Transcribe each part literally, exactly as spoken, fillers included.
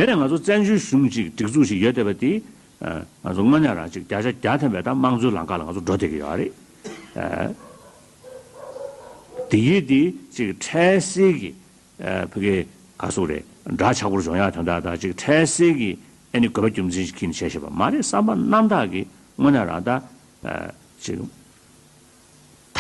དེ་ནས་ང་ཚོ་བཙན་བྱོལ་གཞུང་ཅིག་སྒྲིག་འཛུགས་ཤིག་ཡོད་བསྡད་པ་དེ། ང་ཚོ་དངོས་གནས་རང་ཅིག་བརྒྱ་ཆ་བརྒྱ་ཐམ་པའི་ད་དམངས་གཙོའི་ལམ་ཁ་ལ་ང་ཚོ་འགྲོ་བསྡད་ཀྱི་ཡོད་རེད། དེ་ཡིས་དེ་ཅིག་འཕྲལ་སེལ་གྱི་ཕ་གི་ག་སོག་རེད། འདྲ་ཆགས་པོར་སྦྱོང་ཡག་དོན་དག་དང་ཅིག་འཕྲལ་སེལ་གྱི་ཨ་ནི་དགོས་པ་རྒྱུ་མཚན་ཞིག་ཁྱེར་ནས་བྱས་བཞག་པ་མ་རེད། བསམ་པ་རྣམ་དག་གིས་དངོས་གནས་རང་ད་ཅིག་ད་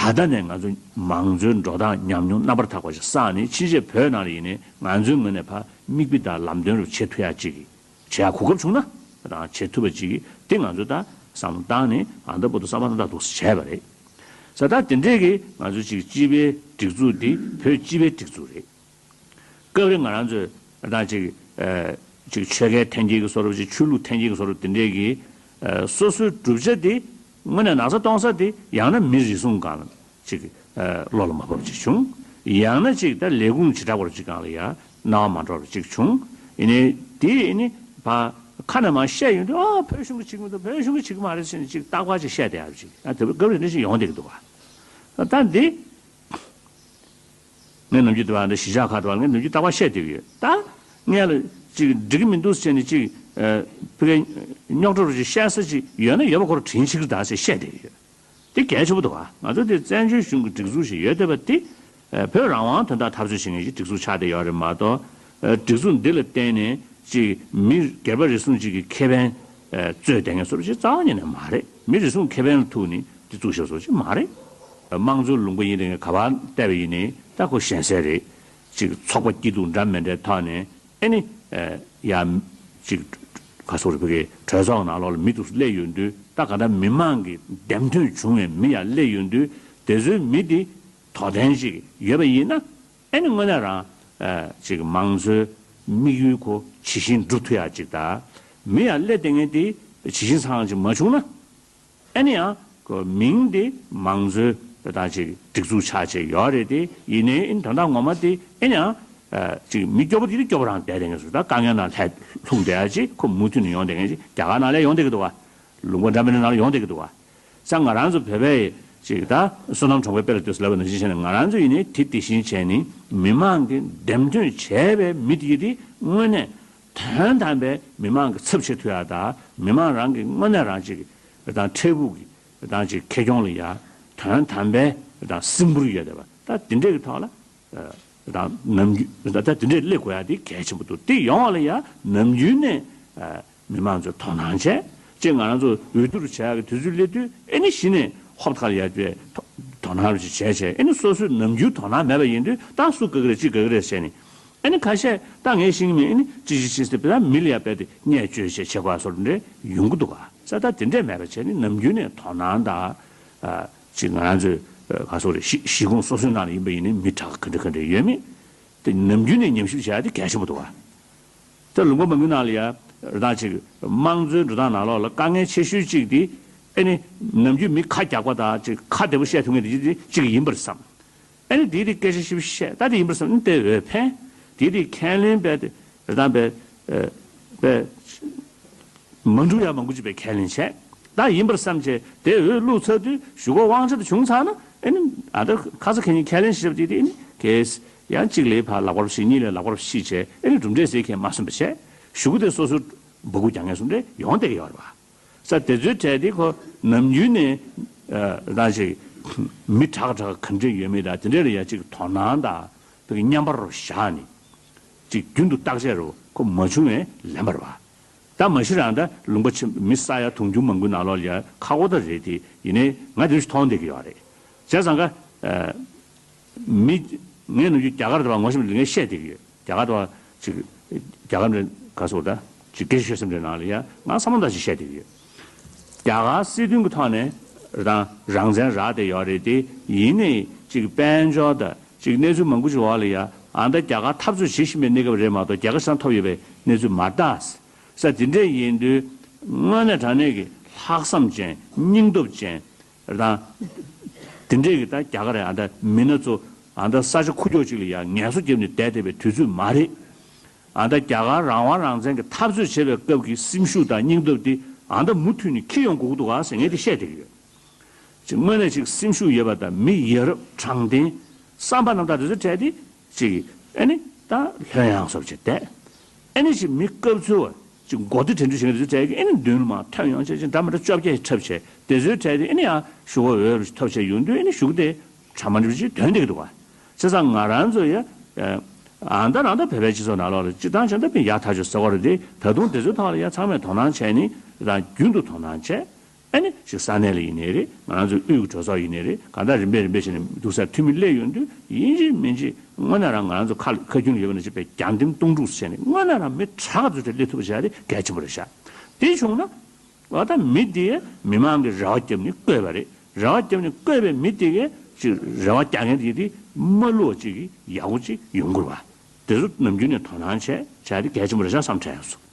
ལྟ་ནས་ང་ཚོ་མང་གཙོའི་འགྲོ་སྟངས་ཉམས་མྱོང་རྣམ་པར་དག་པ་ཞིག་བསགས་ནས་ཕྱིན་ཆད་བོད་ནང་ལ་ཡིན་ནའི་ང་ཚོའི་ངོས་ནས་ཕར་མིག་དཔེ་དང་ལམ་སྟོན་རུ་བྱེད་ཐུབ་ཡག་ཅིག་གི་བྱེད་ཡག་གོ་སྐབས་བྱུང་ན་རང་བྱེད་ཐུབ་པ་ཅིག་གི་དེ་ང་ཚོ་ད་བསམ་བློ་བཏང་ནས་ཨ་ད་བར་དུ་བསམ་པ་ད་ད་འདུག་སེ་བྱས་པ་རེད། ས་ད་དེ་འདྲས་ཀྱི་ང་ཚོ་ཅིག་སྤྱི་པའི་སྒྲིག་འཛུགས་འདི་བོད་སྤྱི་པའི་སྒྲིག་འཛུགས་རེད། སྐབས་རེ་ང་རང་ཚོས་ད་ཅིག་ཅིག་ཆོལ་ཁའི་འཐེན་འཁྱེར་གྱི་བཟོ་འདྲ་ཅིག་ཆོས་ལུགས་འཐེན་འཁྱེར་གྱི་བཟོ་འདྲ་དེ་འདྲས་ཀྱི་སོ་སོའི་བསྒྲུབ་བྱ་དེ་དངོས་གནས་ན་ཚ་གཏོང་ས་དེ་ཡང་ན་མི་རེ་ཟུང་སྒང་ལ་ཅིག་བློ་ལ་མ་བབས་ཅིག་བྱུང་། ཡང་ན་ཅིག་ད་ལས་ཁུངས་བྱེ་བྲག་པར་ཅིག་སྒང་ལ་ཡང་སྣང་བ་མ་འགྲོ་བ་ཅིག་བྱུང་། ཡིན་ནའི་དེ་ཡིན་ནི་ཕ་ཁ་ནས་མར་བཤད་ཡོང་དུས་ཨ་བོད་གཞུང་གིས་བྱེད་ཀྱི་མི་འདུག་བོད་གཞུང་གིས་བྱེད་ཀྱི་མ་རེད་ཟེར་ནས་ཅིག་རྟག་པར་ཅིག་བཤད་བསྡད་ཡག་ཅིག་ཨ་དེ་སྐབས་རེ་འདྲ་ཞིག་ཡོང་བསྡད་ཀྱི་འདུག་བ། ད་འདི། ངས་ནམ་རྒྱུན་དུ་བ་འདི་གཞིས་ཆགས་ཁག་དུ་བ་ངས་ནམ་རྒྱུན་རྟག་པར་བཤད་བསྡད་ཀྱི་ཡོད་ད། ངས་ལ་ཅིག་འགྲིག་གི་མི་འདུག་ཟེར་ནས་ཅིག་ཕ་གི་རྙོག་དྲ་རུ་ཅིག་བཤད་ས་ཅིག་ཡོད་ན་ཡོད་པ་ཁོ་རང་དྲིན་ཆེ་གི་ད་ཟེར་བཤད་བསྡད་ཀྱི་ཡོད། དེ་གལ་ཆེན་པོ་འདུག་བ། ང་ཚོ་དེ་བཙན་བྱོལ་གཞུང་གི་སྒྲིག་འཛུགས་ཤིག་ཡོད་བསྡད་པ་དེ་བོད་རང་དབང་དོན་དག་འཐབ་རྩོད་བྱེད་མཁན་གྱི་སྒྲིག་འཛུགས་ཆགས་བསྡད་ཡོད་རེད་མ་གཏོགས་སྒྲིག་འཛུགས་འདི་ལ་བརྟེན་ནས་ཅིག་མི་སྒེར་པ་རེ་ཟུང་ཅིག་གི་ཁེ་ཕན་རྩོད་བསྡད་མཁན་བཟོ་འདྲ་ཅིག་རྩ་བ་ཉིད་ནས་མ་རེད། མི་རེ་ཟུང་ཁེ་ཕན་ལ་ཐུག་ནས་དེ་བཙུགས་བཞག་བཟོ་འདྲ་ཅིག་མ་རེད། དམངས་གཙོའི་ལུང་པ་ཡིན་རེད། ངས་ག་པར་བལྟས་པ་ཡིན་ནའི་ད་ཁོ་ཞན་སའི་རེད། ཅིག་ཚོགས་པ་སྐྱིད་སྡུག་འདྲ་མི་འདྲའི་ཐོག་ནས་ཨེ་ནི་ཡ་ཅིག་ག་སོག་རེད། ཕ་གི་གྲོས་ཚོགས་ནང་ལོགས་ལ་མི་འདུག་སླེབས་ཡོང་དུས་ད་ག་ད་མི་མང་གི་འདེམས་ཐོན་བྱུང་བའི་མི་ཡ་སླེབས་ཡོང་དུས་དེ་ཚོའི་མི་དེ་དོ་ལྡན་ཅིག་ཡོད་པ་ཡིན་ན། ཨེ་ནི་དངོས་གནས་རང་ཅིག་མང་གཙོའི་དམིགས་ཡུལ་ཁོ་ཇི་བཞིན་འགྲུབ་ཐུབ་ཡག་ཅིག་དང་། མི་ཡང་སླེབས་བསྡད་མཁན་དེ་ཇི་བཞིན་ཚང་ཅིག་མ་བྱུང་ན། ཨེ་ནི་ཡང་ཁོ་མིང་དེ་མང་གཙོའི་ད་ཅིག་སྒྲིག་འཛུགས་ཆགས་བྱས་ཡོད་རེད་དེ། ཡིན་ནའི་ཨེ་ནི་དོན་དག་ངོ་མ་དེ་ཨེ་ནི་ཡང་ཅིག་མི་སྐྱོ་པོ་དེ་དེ་སྐྱོ་པོ་རང་བསྡད་བསྡད་མཁན་ཟུར་ད་དཀའ་ངལ་ནང་ལྷད་ལྷུང་བསྡད་ཡག་ཅིག་ཁོ་མུ་མཐུད་ནས་ཡོང་བསྡད་མཁན་ཅིག་རྒྱ་གར་ནང་ལ་ཡོང་བསྡད་ཀྱི་འདུག་བ། ལུང་པ་འདྲ་མིན་ནང་ལ་ཡོང་བསྡད་ཀྱི་འདུག་བ། ས་ང་རང་ཚོ་བོད་པའི་ཅིག་ད་བསོད་ནམས་གྲོང་པའི་དཔེ་ལ་ལྟོས་ཟེར་ལབ་པ་ནང་བཞིན་བྱས་ནས་ང་རང་ཚོ་ཡིན་ནའི་དེ་དེ་བཞིན་བྱས་ནས་མི་མང་གིས་འདེམས་ཐོན་བྱས་པའི་མི་དེ་ཡིན་དེ་དངོས་གནས་དོན་དམ་པའི་མི་མང་གི་ཚབ་བྱེད་ཐུབ་ཡག་དང་མི་མང་རང་གི་དངོས་གནས་རང་ཅིག་དང་འཕྲལ་ཕུགས་ཀྱི་དང་ཅིག་ཁེ་གྱོང་ལ་ཡ་དོན་དམ་པའི་དང་སིམ་པོར་ཡོད་བསྡད་པ་ད་དེ་འདྲས་ཀྱི་ཐོག་ལ། དང་ནམ་རྒྱུན་ད་ལྟ་དེ་འདྲས་སླེབས་དགོས་ཡ་དེ་གལ་ཆེན་པོ་འདུག་དེ་ཡོང་བ་ལ་ཡ་ནམ་རྒྱུན་ནས་མི་མང་ཚོས་དོ་སྣང་བྱས་ཅེས་ང་རང་ཚོ་འོས་བསྡུ་རུ་བྱ་ཡག་གི་དུས་ཚོད་སླེབས་དུས་ཨེ་ནི་གཞི་ནས་ཧོབ་ཐག་ལ་ཡ་བྱས་དོ་སྣང་རུ་ཅིག་བྱས་བྱས་ཨེ་ནི་སོ་སོའི་ནམ་རྒྱུན་དོ་སྣང་མེད་པ་ཡིན་དུས་ད་སུ་དགའ་གི་རེད་ཅི་དགའ་གི་རེད་ཟེར་ནས་ཨེ་ནི་ཁ་ཤས་ད་ངས་ཤེས་ཀྱི་མེད་ཨེ་ནི་ཅི་ཅི་ཅི་ཟེར་བས་ད་མི་ལ་ཡ་རྦད་དེ་བརྙས་བཅོས་བྱས་བྱེད་དགོས་བཟོ་འདྲ་ཡོང་གི་འདུག་ག་ས་ད་དེ་འདྲས་མེད་པ་བྱས་ནས་ནམ་རྒྱུན་ནས་དོ་སྣང་དང་། ཅིག་ང་རང་ཚོའི་ག་སོག་རེད་གཞིས་གཞིས་ཁོངས་སོ་སོའི་ནང་ལ་ཡིན་པ་ཡིན་ནའི་མི་དྲག་ག་འདྲ་ག་འདྲ་ཡོད་མེད་དེ་ནམ་རྒྱུན་ནས་ཉམས་ཞིབ་བྱ་ཡ་དེ་གལ་ཆེན་པོ་འདུག་བ། ད་ལུང་པ་མང་པོའི་ནང་ལ་ཡ་རེ་དང་ཅིག་དམངས་གཙོའི་འགྲོ་སྟངས་ནང་ལོགས་ལ་དཀའ་ངལ་ཆེ་ཤོས་གཅིག་དེ་ཨེ་ནི་ནམ་རྒྱུན་མི་ཁ་རྒྱག་པ་དང་ཅིག་ཁ་བདེ་པོ་བཤད་ཐུབ་མཁན་དེ་གཅིག་ཡིན་པར་བསམ། ཨེ་ནི་དེའི་རིགས་སྐད་ཆ་ཞིབ་བཤད་ད་དེ་ཡིན་པར་བསམ་ནི་དེ་འོས་འཕེན་དེའི་རིགས་ཁས་ལེན་པའི་རེ་དང་པའི་པའི། མ་འགྲུབ་ཡ་མང་པོ་ཅིག་པའི་ཁས་ལེན་བྱས། ད་ཡིན་པར་བསམ་བྱས་དེ་འོས་བླུགས་ཚར་དུས་གཞུག་གུ་དབང་ཆ་དེ་བྱུང་ཚར་ན་ཨེ་ནི་ཨ་ད་ཁ་ས་ཁ་ཉིན་ཁས་ལེན་ཞིག་བྱས་དེ་དེ་ཨེ་ནི་གས་ཡང་གཅིག་ལས་ཕར་ལག་པར་བཤིག་གཉིས་ལས་ལག་པར་བཤིག་བྱས་ཨེ་ནི་གྲུབ་འབྲས་ཟེར་མཁན་མ་སོན་པ་བྱས་གཞུག་གུ་དེ་སོ་སོའི་སྦ་ཁུག་རྒྱག་མཁན་སོང་འདྲ་ཡོང་བསྡད་ཀྱི་ཡོད་རེད་བ། ས་དེ་ཚོའི་གྲས་དེ་ཁོ་ནམ་རྒྱུན་ནས་ཨ་ད་ཅིག་མི་དྲག་དྲག་ག་འདྲ་ཡོད་མེད་དང་དེ་འདྲ་ལ་ཡ་གཅིག་དོ་སྣང་དང་དེ་གི་མཉམ་པར་བཞག་ནས་ཅིག་རྒྱུན་དུ་བརྟག་དཔྱད་རུ་ཁོ་མ་བྱུང་བས་ལན་པར་བ། ད་མ་གཞི་རང་ད་ལུང་པ་ཆེ་མི་ས་ཡ་དུང་ཕྱུར་མང་པོའི་ནང་ལོགས་ལ་ཡ་ཁག་པོ་ད་རེད་དེ་ཡིན་ནའི་ང་དེ་ཚོ་མཐོང་བསྡད་ཀྱི་ཡོད་རེད། བྱས་ཙང་ཀ་མི་ངས་ནམ་རྒྱུན་རྒྱ་གར་དུ་བ་ངོ་ཤེས་ལ་ངས་བཤད་བསྡད་ཀྱི་ཡོད། རྒྱ་གར་དུ་བ་ཅིག་རྒྱ་གར་འདྲ་ག་སོགས་ད་ཅིག་སྐད་ཆ་ཤོད་སེམས་འདྲའི་ནང་ལ་ཡ་ང་བསམ་བློ་ད་ཅིག་བཤད་བསྡད་ཀྱི་ཡོད། རྒྱ་གར་སྲིད་དོན་གྱི་ཐོག་ནས་རང་རང་བཙན་རག་བསྡད་ཡོད་རེད་དེ་ཡིན་ནའི་ཅིག་དཔལ་འབྱོར་ད་ཅིག་གནས་ཚུལ་མང་པོ་ཅིག་འོག་ལ་ཡ་ཨ་ད་རྒྱ་གར་འཐབ་རྩོད་བྱེད་བཞིན་པའི་གནས་སྐབས་རེད་མ་གཏོགས་རྒྱ་གར་ཞེ་དྲག་ཐོབ་ཡོད་པའི་གནས་ཚུལ་མ་རེད་ད། ས་དེ་འདྲས་ཡིན་དུས་དངོས་གནས་དྲང་གནས་ཀྱི་ལྷག་བསམ་ཅན་སྙིང་སྟོབས་ཅན་རེད་དང་། དེ་འདྲས་ཀྱི་ད་རྒྱ་གར་རེད་ཨ་ད་མི་སྣ་ཚོ་ཨ་ད་ས་ཆ་ཁུག་ཀྱོག་ཅིག་ལ་ཡ་ངལ་གསོ་བརྒྱབ་ནས་བསྡད་བསྡད་པའི་དུས་ཚོད་མ་རེད། ཨ་ད་རྒྱ་གར་རང་དབང་རང་བཙན་གྱི་འཐབ་རྩོད་བྱེད་པའི་སྐབས་ཀྱི་སེམས་ཤུགས་དང་སྙིང་སྟོབས་དེ་ཨ་ད་མུ་མཐུད་ནས་འཁྱེར་ཡོང་དགོས་ཀྱི་འདུག་ག་ཟེར་ངས་དེ་བཤད་བསྡད་ཀྱི་ཡོད། ཅིག་དངོས་གནས་ཅིག་སེམས་ཤུགས་ཡོད་པ་དང་མི་ཡ་རབས་དྲང་བདེན་བསམ་པ་རྣམ་དག་དེ་ཚོ་བྲལ་ཏེ་ཅིག་ཨ་ནི་ད་ལྷོད་ཡངས་སོབ་ཅིག་བསྡད། ཨ་ནི་ཅིག་མི་སྐབས་འཚོལ་བ་ཅིག་མགོ་བདེ་དྲན་འདུག་བྱེད་མཁན་དེ་ཚོ་གྲས་ཀྱི་ཨ་ནི་མདུན་ལ་མར་ཐོན་ཡོང་བྱས་ཅིག་འདྲ་མི་འདྲ་བཅོ་བརྒྱད་འཁྲབ་བྱས་དེ་ཚོའི་གྲས་དེ་ཨ་ནི་ཡང་ཞུ་བ་འོས་རུ་ཐོབ་བྱས་ཡོང་དུས་ཨ་ནི་ཞུ་གི་དེ་གྲ་མ་འགྲིག་ཅིག་ཐོན་བསྡད་ཀྱི་འདུག་བ། བྱས་ཙང་ང་རང་ཚོ་ཡ། ཨ་ད་རང་ད་བོད་པའི་སྤྱི་ཚོགས་ནང་ལོགས་ལ་སྤྱི་བཏང་བྱས་ན་ད་ཕན་ཡག་ཐག་ཆོད་ཟེར་བ་རེད་དེ་ད་དུང་དེ་ཚོའི་ཐོག་ལ་ཡ་ཚང་མས་དོ་སྣང་བྱས་ནས་རང་རྒྱུན་དུ་དོ་སྣང་བྱས། ཨ་ནི་ཞིག་ས་གནས་ལ་ཡིན་ནའི་རེད། ང་རང་ཚོའི་དབུས་ཀྱི་གྲོས་ཚོགས་ཡིན་ནའི་རེད། གང་ལྟར་རིམ་པས་རིམ་པས་བྱས་ནས་འདུག་སར་འཐུས་མི་སླེབས་ཡོང་དུས་ཡིན་གཅིག་མིན་གཅིག་དངོས་གནས་རང་ང་རང་ཚོ་ཁ་ཁ་རྒྱུན་ཡོད་པ་ནང་བཞིན་པའི་རྒྱང་འདེམས་སྟོང་ཕྲུག་བྱས་ནས་དངོས་གནས་རང་མི་དྲག་ཙམ་དེ་སླེབས་ཐུབ་པ་བྱས་ཏེ་གལ་ཆེན་པོ་རེད་ཤག་དེ་བྱུང་ན་ཨ་ད་མི་དེ་མི་མང་གི་རེ་བ་བརྒྱབ་ནས་བསྐོས་པ་རེད། རེ་བ་བརྒྱབ་ནས་བསྐོས་པའི་མི་དེ་གས་ཅིག་རེ་བ་རྒྱག་མཁན་དེ་དེ་མ་བསླུ་བ་ཅིག་གི་ཡག་པོ་ཅིག་ཡོང་དགོས་པ། དེ་ཚོ་ནམ་རྒྱུན་ནས་དོ་སྣང་བྱས་བྱས་ཏེ་གལ་ཆེན་པོ་རེད་ཤག་བསམ་དྲན་ཡོང་སོང་།